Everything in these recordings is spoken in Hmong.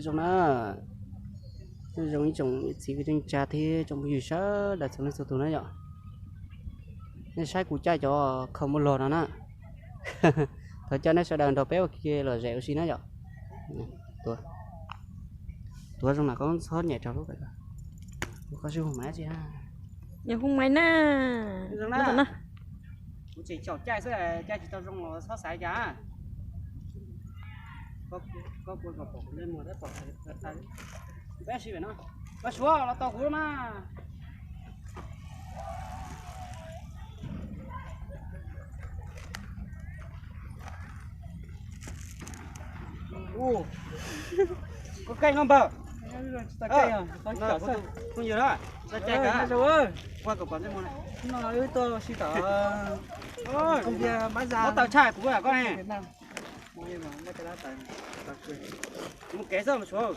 Zoo na, zoo ib tsoom niam txiv kwv tij neej tsa thiab tsoom phooj ywg sawv daws txhua leej txhua tus na yom. Nej saib kuv caij cov khau muaj log no na. Thov caw nej sawv daws nrog peb ua ke lom zem ua si na yom. Tuav zoo na, koj txhob nyem rau lub, koj sib hu mas tsi. Yog hu maiv na. Kuv tseem xyaum caij xwb, caij tsis tau zoo los txhob xav cas. Peb sib no, koj suav los tau kuv mas. Koj keej no npawg. Phooj ywg na, muab taws tshaj kuv koj. Mus kev xwb,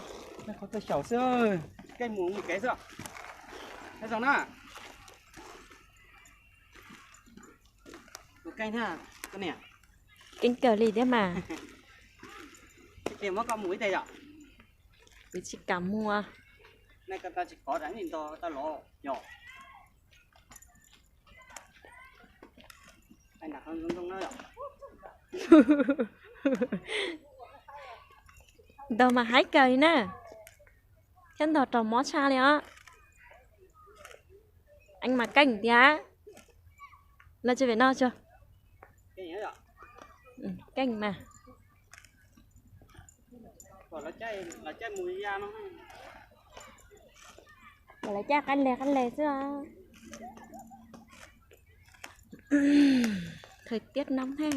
keej mus mus kev xwb. Zoo na. Tus keej thiab koj niam. Keej kawg li thiab mas. Ces muab koj mus ib teg yom. Kuv tsis kam mus. Nay koj tsis kov rau ntog tau los yom. Ntog mas haib kawg li na. Thiab ntog raug mob tshaj li os. Eej mas keej tiag. Los tsis pem no tso. Keej mas. Lawv caij qab le qab le xwb. Thời tiết nóng thế.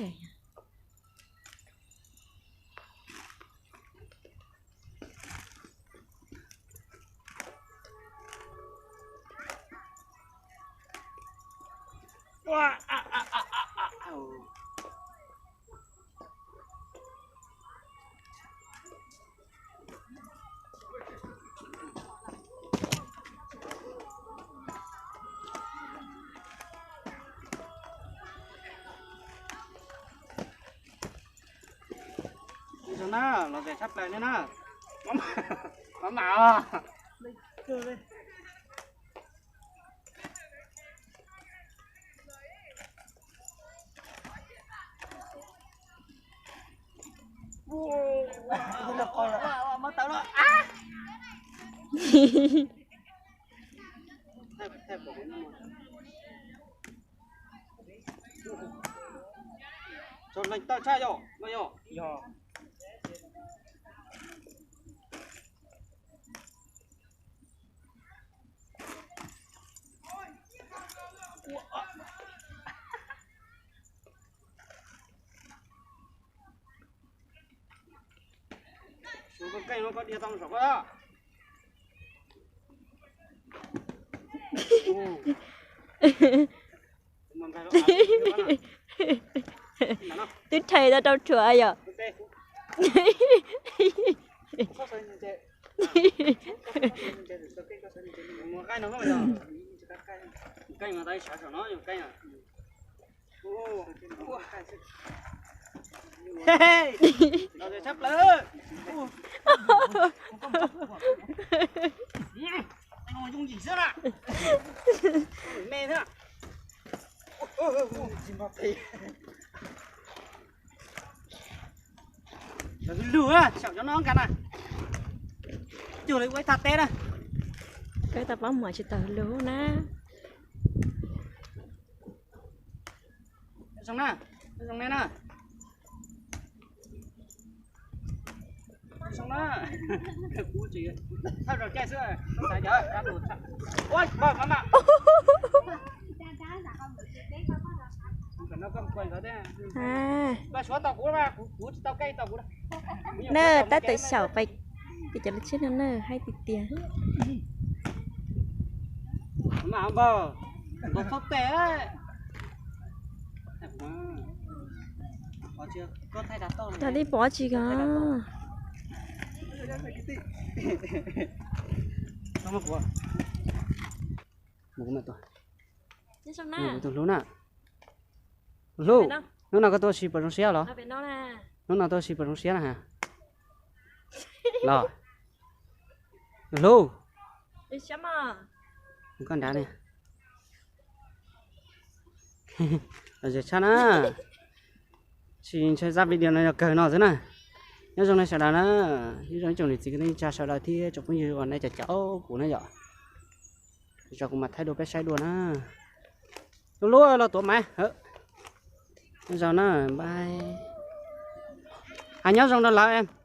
Zoo na, lom zem tshaj plaws li na. Maj mam os. Txog leej tawm tshaj yom no yom. Suav koj keej no koj dhia tau saum koj. Twb rhais tau rau ruam yom. Lom zem tshaj plaws. Yooj yim xwb na. Me thiab. Lug xyaum cov no nkaus na. Cuag li ua ib thaj teb na. Koj tau pab muam tsis tau lug na. Zoo na, zoo ne na. Thawj zaug caij xwb, xav cov, ua, maj mam. Koj suav tau kuv, kuv tsis tau keej tau kuv. Na, tab tom xyaum pais pem cov lub tsheb no na, haib tiag tiag. Mas npawg, nkaus txhob tes. Tag tib pov tsis ko. Tus hlub na. Tus hlub, hnub no koj tuaj ua si puas zoo siab los? Hnub no tuaj ua si puas zoo siab na ha? Los. Hlub, koj nrad ne. Los zem tshaj na. Tsis ntshe zaj video no yog kawg no xwb na. Nyob zoo nej sawv daws na, nyob zoo ib tsoom niam txiv kwv tij neej tsa sawv daws thiab tsoom phooj ywg uas nej caum caum kuv na yom. Zoo kuv mam thaij dua peb saib dua na. Lub lub los tuav mas. Nyob zoo na, bye. Hais nyob zoo rau lawv em.